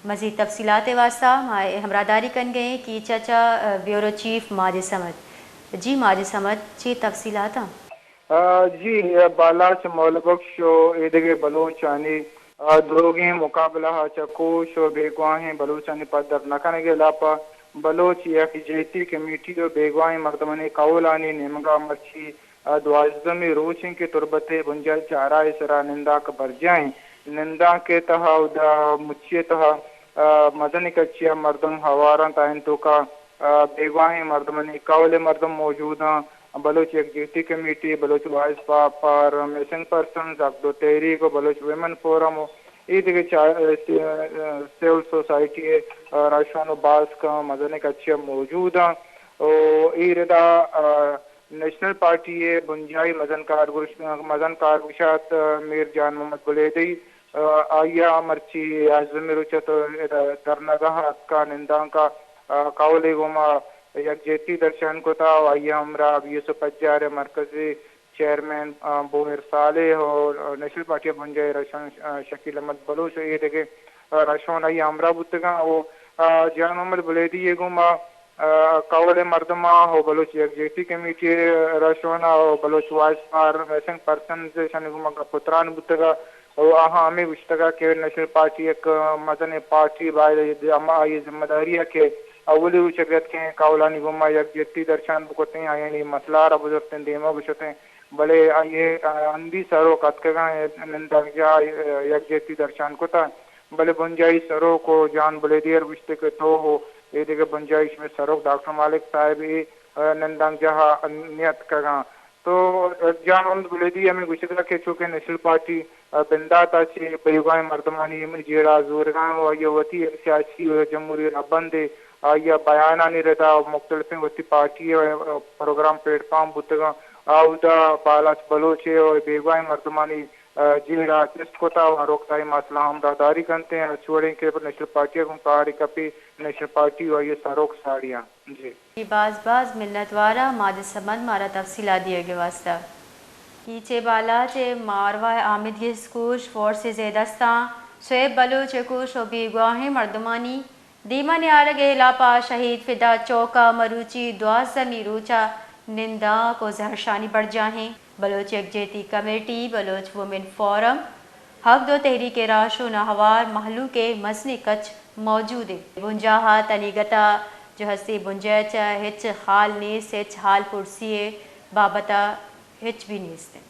مزید تفصیلات ءِ واستہ ما ءَ ہمراہداری کنگ ءَ ایں کیچ ءَ چہ، ا، بیورو چیف ماجد صمد۔ جی ماجد صمد، چی تفصیلات آں؟ ا، جی، ا، بالاچ مولا بخش ءُ ایدگہ بلوچانی، ا، دروگیں مقابلہ ءَ چہ کوش ءُ بیگواہیں بلوچانی پدر نہ کنگ ءِ ہلاپ ءَ بلوچ یکجہتی کمیٹی ءُ بیگواہیں مردمانی کہولانی نیمگ ءَ مرچی ءَ دوازدہمی روچ اِنت کہ تربت ءِ بنجاہی چارہ ءِ سرا نندانک برجاہ اِنت۔ نندانک ءِ تہا اودا مچی ءِ تہا، ءَ، مزنیں کچے ءَ مردم ہوار اَنت، آیانی توکا، ءَ، بیگواہیں مردمانی کہول ءِ مردم موجود اَنت، بلوچ یکجہتی committee, Baloch voice for, for missing persons, حق دو تحریک ءُ بلوچ ویمن فورم ءُ اے دگہ چا-، ءَ، سی-، ءَ، سول سوسائٹی ءِ، ءَ، رہشون ءُ باسک مزنیں کچے ءَ موجود اَنت۔ ءُ اے ردا، ءَ، نیشنل پارٹی ءِ بنجاہی مزن کارگش-، مزن کارگشا اَت میر جان محمد بلیدی، ءَ، آئی ءَ مرچی یازدہمی روچ ءَ تو ادا دھرناگاہ ءَ اتکا نندانکا، ءَ، کہول ءِ گوما یکجہتی درشان کتا ءُ آئی ءَ ہمراہ بی ایس او پجار ءِ مرکزی چیئرمین، ءَ، بوہر صالح ءُ نیشنل پارٹی ءِ بنجاہی رہشون، ءَ، شکیل احمد بلوچ ءُ اے دگہ، ءَ، رہشون آئی ءَ ہمراہ بوتگاں ءُ، ءَ، جان محمد بلیدی ءِ گوما ءَ، کہول ءِ مردماں ءُ بلوچ یکجہتی کمیٹی ءِ رہشوناں ءُ Baloch voice for missing Persons اشانی گوما گپ ءُ تران بوتگ ءُ آہاں ہمے گوشتگ کہ نیشنل پارٹی یک مزنیں پارٹی، باید ہما آئی ءِ ذمہ داری ءَ کہ اولی روچ ءَ بیاتکیں کہولانی گوما یکجہتی درشان بکتیں، آیانی مسئلہ ءَ را بزرتیں، دیما بشتیں، بلے آئی ءِ ہندی سروک اتکگاں نندانکجاہ ءَ یکجہتی درشان کتگ۔ بلے بنجاہی سروک ءُ جان بلیدی ءَ گوشت کہ تو ءُ اے دگہ بنجاہی شمئے سروک ڈاکٹر مالک صاحب اے، ءَ، نندانکجاہ ءَ نیاتکگاں۔ تو جان محمد بلیدی ءَ ہمے گوشتگ کہ چونکہ نیشنل پارٹی، ءَ، بندات ءَ چہ بیگواہیں مردمانی ہمے جیڑہ ءَ زورگاں ءُ آئی ءَ وتی یک سیاسی ءُ جمہوری رھبندے، آئی ءَ بیانانی ردا ءُ مختلفیں وتی پارٹی ءِ، ءَ، پروگرام پلیٹ فارم بوتگاں، آ اودا بالاچ بلوچ ءِ ءُ بیگواہیں مردمانی ءَ، جیڑہ ءَ چست کت ءُ ہر وقت آئی مسئلہ ءَ ہمراہداری کنت ایں، ہرچ وڑیں کہ نیشنل پارٹی ءَ گوں کارے کپی، نیشنل پارٹی ءُ آئی ءِ سروک ساڑی آں۔ جی۔ جی، باز باز منت وار آں ماجد صمد مارا تفصیلات دیگ ءِ واستہ۔ کیچ ءِ بالاچ ءِ مارواہ آمدگس کوش فورسز ءِ دستاں، شعیب بلوچ ءِ کوش ءُ بیگواہیں مردمانی دیما نیارگ ءِ ہلاپ ءَ شہید فدا چوک ءَ مروچی دوازدہمی روچ ءَ نندانک ءُ زہرشانی برجاہ ایں۔ بلوچ یکجہتی کمیٹی، بلوچ وومن فورم، حق دو تحریک ءِ راہشون ءَ ہوار مہلوک ءِ مزنیں کچ موجود ایں۔ بنجاہ ءَ تنیگت ءَ جو ہستی بنجاہ ءَ چہ ہچ ہال نیست، ہچ ہال پرسی ءِ بابت ءَ ہچ بھی نیست ایں۔